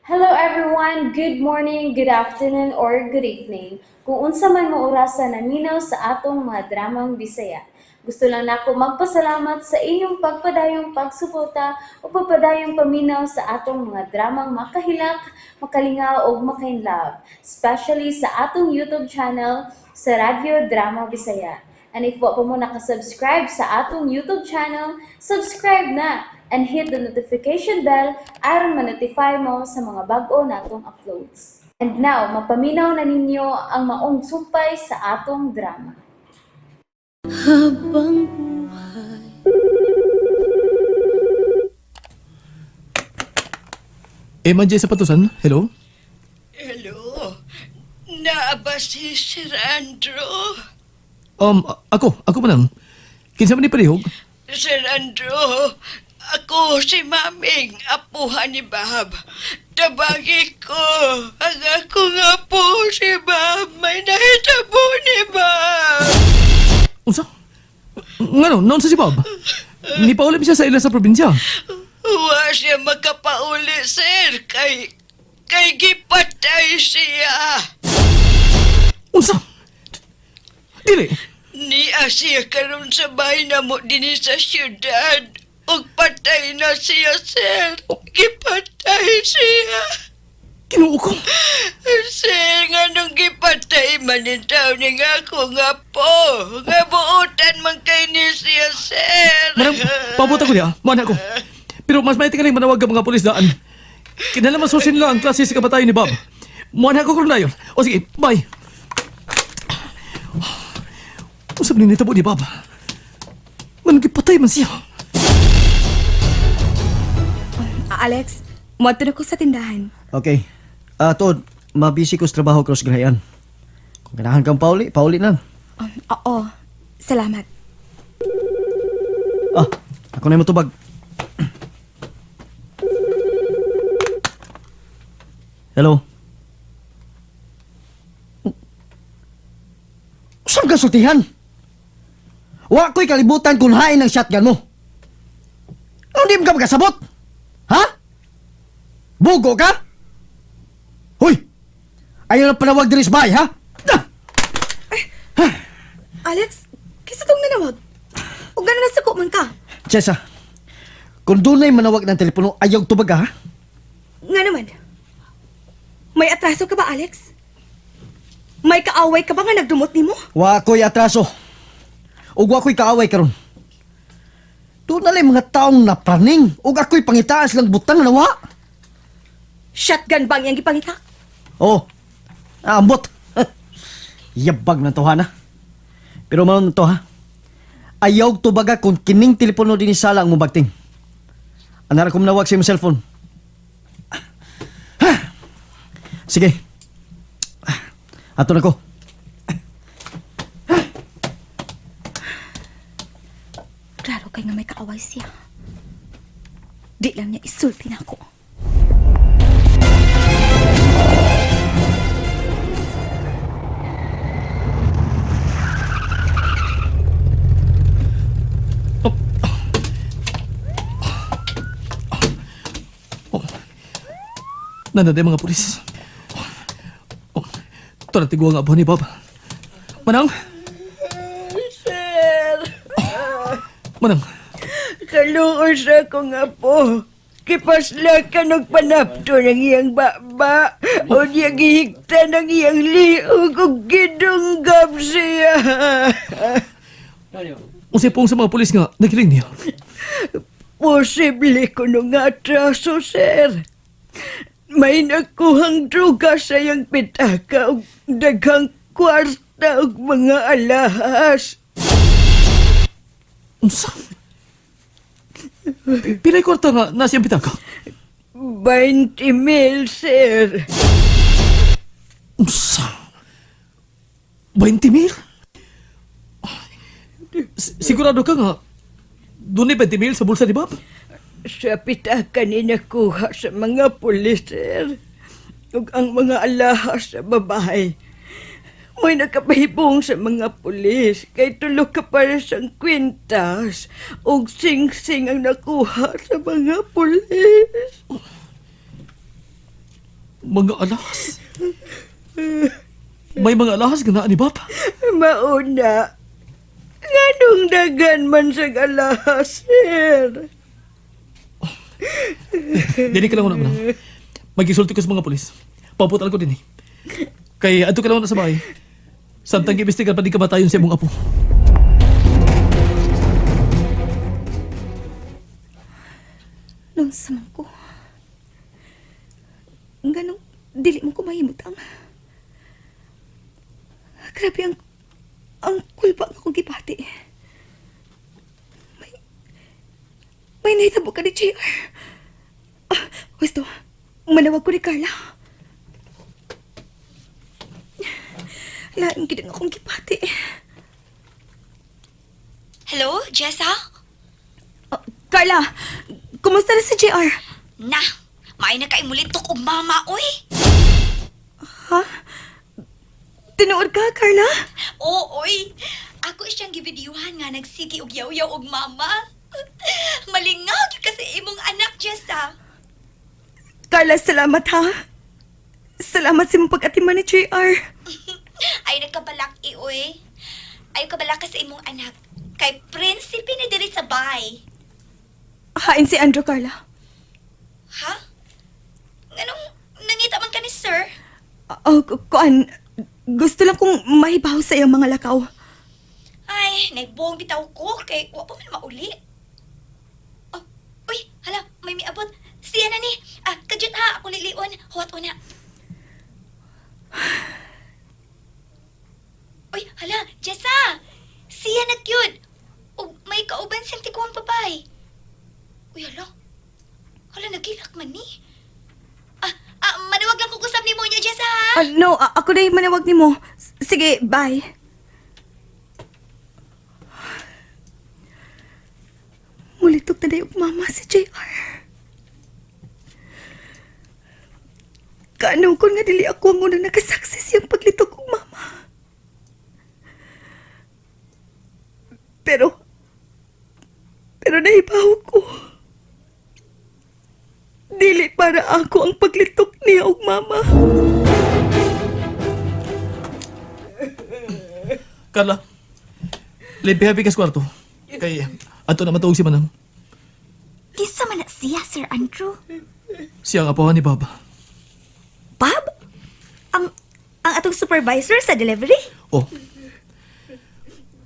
Hello everyone! Good morning, good afternoon, or good evening. Kung unsa man mo orasa naminaw sa atong mga dramang Bisaya. Gusto lang nako magpasalamat sa inyong pagpadayong pagsuporta o pagpadayong paminaw sa atong mga dramang makahilak, makalingaw ug makainlove, especially sa atong YouTube channel sa Radyo Drama Bisaya. And if wa pa mo nakasubscribe sa atong YouTube channel, subscribe na and hit the notification bell aron ma-notify mo sa mga bag-o natong uploads. And now, mapaminaw na ninyo ang maong sumpay sa atong drama. Habang buhay. Eh, man sa patusan. Hello? Hello? Naa ba si Sir Andrew? Ako man ang. Kinsa man ni parehog? Sir Andrew, ako si Maming, apuhan ni Bob. Tabagi ko, ang ako nga po si Bob, may nahitabo ni Bob. Unsa? Ngano, noon sa si Bob? Nipauli siya sa ila sa probinsya. Wa siya makapauli, sir, kay gipatay siya. Unsa? Dili. Niya siya karon sa bahay na mo dinhi sa syudad. Ug patay na siya, sir. Gipatay siya. Kinuo ko. Sir, nga nung gipatay man ni tao ni nga ako nga po. Nga buutan man kay ni siya, sir. Manang, pabot ako niya. Mana ako. Pero mas may tingaling manawag ang mga pulis daan. Kinala masusin nila ang klase sa kamatayon ni Bob. Muana ko karon dayon. O sige, bye. Usap ni nitabo ni Bob. Manang gipatay man siya. Ah, Alex, muadto na ko sa tindahan. Okay. Ah, tuod, mabisi ko sa trabaho cross grayan. Kung ganahan kang pauli, pauli lang. Oo, salamat. Ah, ako na yung matubag. Hello? Saan ka sultihan? Wa ko'y kalibutan kung hain ang shotgun mo. Ano di mo ka magkasabot? Ha? Bugo ka? Hoy! Ayaw na panawag diri sa bahay, ha? Ah! Alex, kisa tong nanawag? O gano'n na suko man ka? Chesa, kung dunay manawag ng telepono, ayaw tubag ha? Nga naman. May atraso ka ba, Alex? May kaaway ka ba nga nagdumot nimo? Wa ko'y atraso. Ug wa ko'y kaaway karon. Doon na lang mga taong napraning ug ako'y pangitaas lang butang na wa. Shotgun bang iyang gipangita? Oh, ambot. Yabag na to ha na. Pero manon to ha. Ayaw tubaga kung kining telepono din sala ang mubagting. Anara ko manawag sa imong cellphone. Ha! Sige. Ato na ko. Klaro kay nga may kaaway siya. Di lang niya isulti na ako. Oh. Nanday mga pulis. Oh. Ito na tiguang abo ni Bob. Manang! Sir, Manang! kaluoy sa ako nga po. Kipasla ka ng panapto ng iyang baba. O niya gihigta ng iyang liog ug gidunggab siya. Unsay pong sa mga pulis nga nagiling niya. Posible ko nung atraso, sir. May nakuhang droga sa iyang pitaka ug daghang kwarta ug mga alahas. Unsa? Pilay kwarta nga nasa iyang pitaka. 20 mil, sir. Unsa? 20 mil? Sigurado ka nga doon ni 20 mil sa bulsa ni Bob? Sa pitaka ni nakuha sa mga pulis, sir. Ug ang mga alahas sa babae. May nakapahibong sa mga pulis kay tulo ka para sang kwintas ug sing-sing ang nakuha sa mga pulis. Mga alahas? May mga alahas nga naa ni Bob? Mauna. Nganong dagan man sa alahas, sir? Dili ka lang una, manang. Magisulti ko sa mga polis. Paputal ko din eh. Kay adto ka lang una sa bahay. Samtang giimbestigar pa di ka batayon sa imong apo. Nung man ko. Ganong, dili mo ko mahimutang. Grabe ang kulba nga akong gibati. May nahitabo ka ni JR. Ah, gusto, manawag ko ni Carla. Lain gid ang akong gibati. Hello, Jessa? Ah, Carla, kumusta na si JR? Na, maay na kay mulitok og mama, oy. Ha? Tinuod ka, Carla? Oo, oy. Ako siyang gibidyuhan nga nagsigi og yaw-yaw og mama. Malingaw gyud kasi imong anak, Jessa. Carla, salamat ha. Salamat sa imong pag-atiman ni JR. Ay nagkabalak i, oy. Ay kabalak ka sa imong anak. Kay prinsipe ni diri sa bahay. Hain si Andrew, Carla. Ha? Nganong nangita man ka ni sir? Oh, kuan, gusto lang kong mahibaw sa iyong mga lakaw. Ay, nagbuong bitaw ko kay wa pa man mauli. Oh, uy, hala, may miabot. Siya na ni. Ah, kadyot ha, ako lilion. Huwat una. Uy, hala, Jessa. Siya na cute. Ug may kauban siyang tiguang babay. Uy, hala. Hala, nagilak man ni. Ah, manawag lang ko usap ni mo niya, Jessa. ha? Ah, no, ako na yung manawag nimo. Sige, bye. Mulitok na dayog mama si JR. Kaano ko nga dili ako ang unang nakasaksis yung paglitok og mama. Pero nahibaw ko. Dili para ako ang paglitok niya og mama. Carla, lipi-happy ka sa kwarto. Kay adto na matuog si Manang. Kinsa man na siya, Sir Andrew? Siya ang apohan ni Bob. Bob? Ang atong supervisor sa delivery? Oh.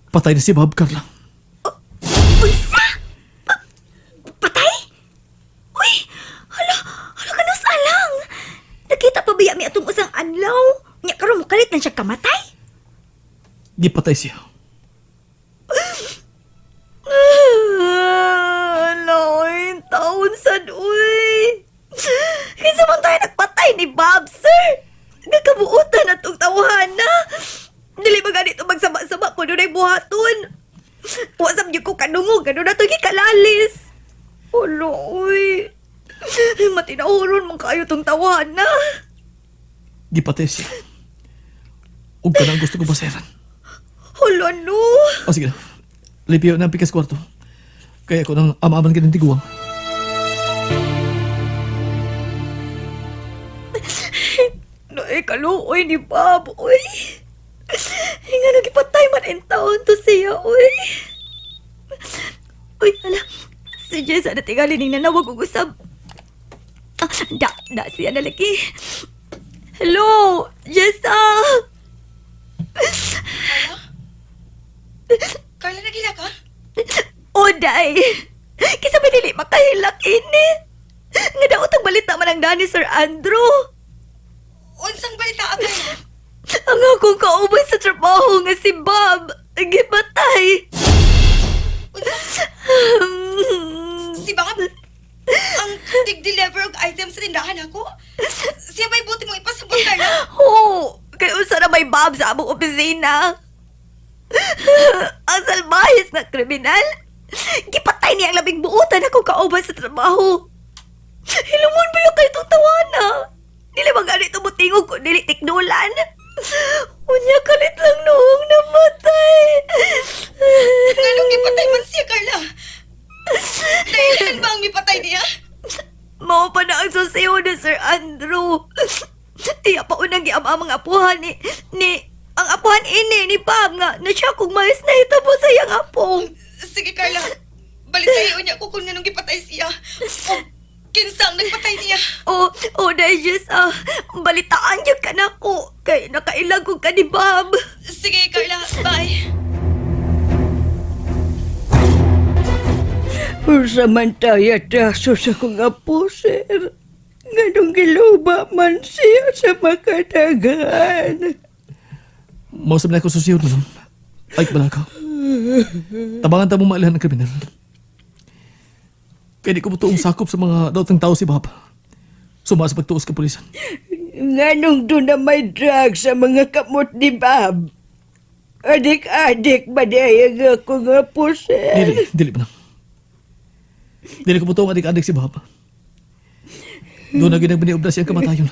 Patay na si Bob, Carla. Unsa? Patay? Uy, hala, hala ka alang. Nakita pa ba mi atong usang adlaw? Nya karon mokalit na siya kamatay? Gipatay siya. Hala, oy, taon sad, uy. Kinsa man tayo nagpatay ni Bob, sir? Nagkabuotan na tong tawhana. Dili ba ganito magsama-sama kung dunay buhaton? Wa sab gyud ko kadungog, ganun na to gikalalis. Hala, uy. Matinahuron man kayo tong tawhana. Gipatay siya. Ug kanang gusto ko baseran. Hala, no. O sige na. Lipiyo na ang pikas kwarto. Kaya ako nang ama-aman ka ng tiguang. Ay, kaluoy ni Bob, uy. Nga nagipatay man in taon to siya, uy. Uy, ala. Si Jess, ana tingali ning nanawag og usab. Ah, da siya na lagi. Hello, Jessa. Carla, nagila ka? Oday. Kisa ba dili makahilak ini? Nga daot ang balita man ang dani Sir Andrew. Unsang balita ka, Carla? Ang akong kauban sa trabaho nga si Bob, gipatay. Si Bob? Ang tig-deliver og item sa tindahan ako? Siya ba'y buti mong ipasabot, Carla? Oo, kay usa na may Bob sa among opisina. Ang salbahis na kriminal. Gipatay niya ang labing buutan akong kauban sa trabaho. Hilumon ba yung kay itong tawana? Dili ba ganito mo tingog kung dili tiknulan? Unya kalit lang noong namatay. Nganong gipatay man siya, Carla? Dahilan ba ang mipatay niya? Mao pa na ang susiyo ni Sir Andrew. Andrew. Iya pa unang giama ang mga apuhan ni ang apuhan ini ni Bob nga na siya kung mais na hitabo sa iyang apo. Sige, Carla. Balitayo niya ko kung nganong gipatay siya. O, kinsa ang nagpatay niya. O, o dahil Jessa, balitaan niya ka na ko. Kay nakailag ko ka ni Bob. Sige, Carla. Bye. Unsa man tayo atraso sa kong apo, sir. Nganong giluba man siya sa makadagan. Mausap na ako susiyon, manang. Ay, balakaw. Tabangan ta mo mailihan ng kriminal. Kaya di ko mo tuong sakop sa mga daotang tao si Bob. Suma sa pagtuos kapulisan. Nganong doon na may drug sa mga kamot ni Bob. Adik-adik ba niya ang akong apo, sir? Dili, dili pa na. Dili ko mo tuong adik-adik si Bob. Doon na ginagbiniobda siyang kamatayon.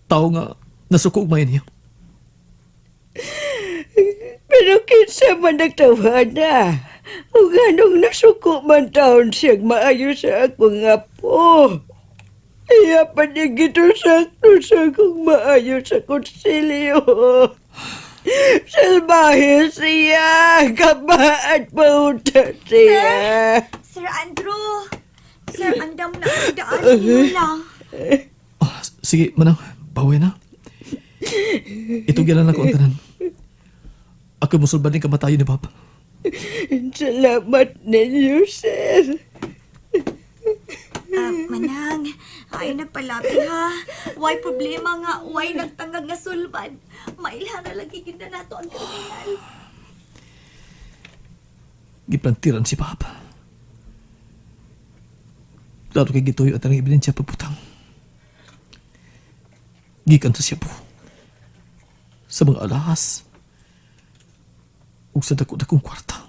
Tao nga nasuko ugmayan niya. Pero kinsa man nagtawana. Ug anong nasuko man taon siyang maayo sa akong apo. Iya pa niya gitusakto sa akong maayo sa konsilyo. Salbahe siya! Kabaat pauta siya! Sir Andrew, Sir, andam na ang daan niyo lang. Ah, sige, manang, bawi na. Itugyalan ako ang tanan. Ako musulban din kamatayon ni Bob. Salamat ninyo, sir. Ah, Manang, ay nagpalabi ha. Why problema nga, why nagtangag nga sulbad. Mailhan na lagi gid na nato ang kriminal. Giplantiran si Bob. Klaro kay gituyo at ang ebidensya pagputang. Gikan sa siya po. Sa mga alahas. Ug sa dako-dakong kwarta.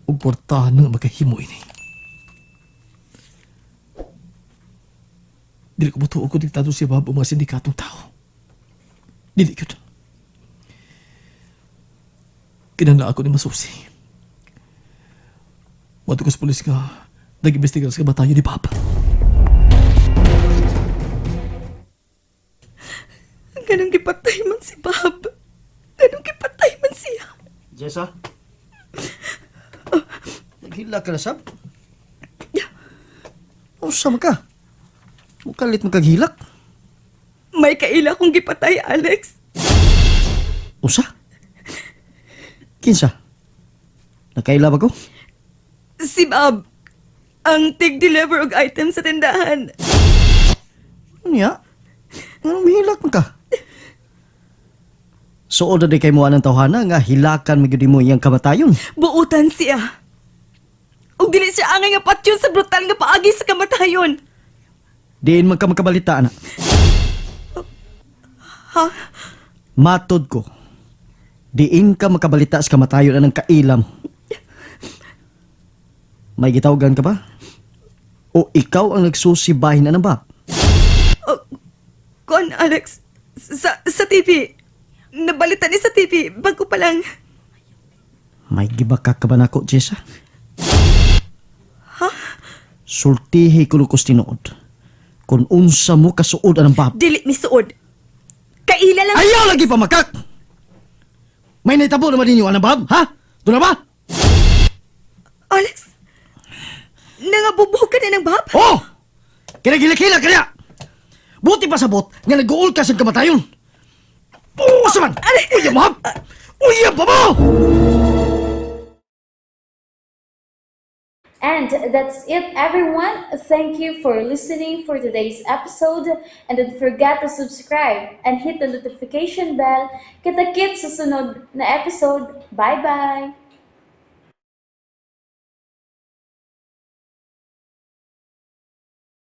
Ug kwartahan nga magkahimo ini. Dili ko mutuo kung diktado si Bob o mga sindikatong tao. Dili yun. Kinahanglan ako ni masusi. Wato ko sa pulis ka, nag-imbestigar sa kamatayon ni Papa. Ganong gipatay man si Bob. Ganong gipatay man siya. Jessa? Naghila ka na, sab? Usa man ka? Mukalit mo kaghilak. May kaila kong gipatay, Alex. Usa? Kinsa? Nakaila ba ko? Si Bob, ang tig-deliver og item sa tindahan. Niya? Anong hilak man ka? Suod na di kay mo anang tawhana nga hilakan magyud mo iyang kamatayon. Buutan siya. Ug dili siya angay nga patyon sa brutal nga paagi sa kamatayon. Diin man ka makabalita ana. Ha? Matod ko. Diin ka makabalita sa kamatayon anang kailam. May gitawagan ka ba? O ikaw ang nagsusibahin anang ba? Oh, kon, Alex, sa TV. Nabalita ni sa TV, bago pa lang. May gibaka ka ba nako, Jessa? Ha? Sultihi ko lukos tinuod. Kung unsa mo kasuod anang bab. Dili misuod. Kaila lang. Ayaw lagi pa makak! May naitabo naman ninyo anang bab, ha? Doon na ba? Alex, nangabubuhog ka na ng Bob? Oh! Kinagilakila ka niya! Buti pa sabot nga nag-uul ka sa kamatayon! Oo, sa man! Uy, mo! Uy, pa mo! And that's it, everyone. Thank you for listening for today's episode. And don't forget to subscribe and hit the notification bell. Kita-kits sa sunod na episode. Bye-bye!